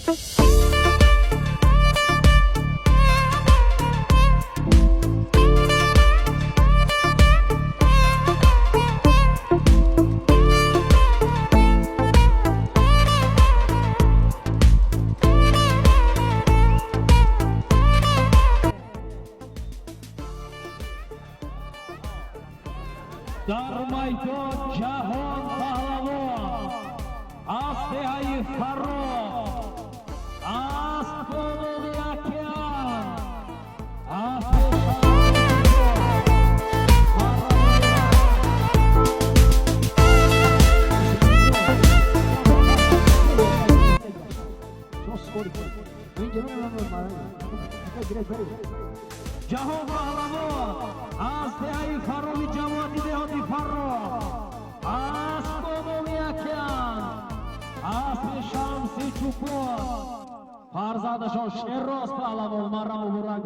Дар майдон Ҷаҳон Паҳлавон аз деҳаи Фарох, аз болои океан, аз Ҷаҳон Паҳлавон аз деҳаи Фарроҳи, ҷамоати деҳоти Фарроҳ, аз болои океан, аспи Шамси Чӯпон, фарзандашон Шерроз Паҳлавон. Марра муборак.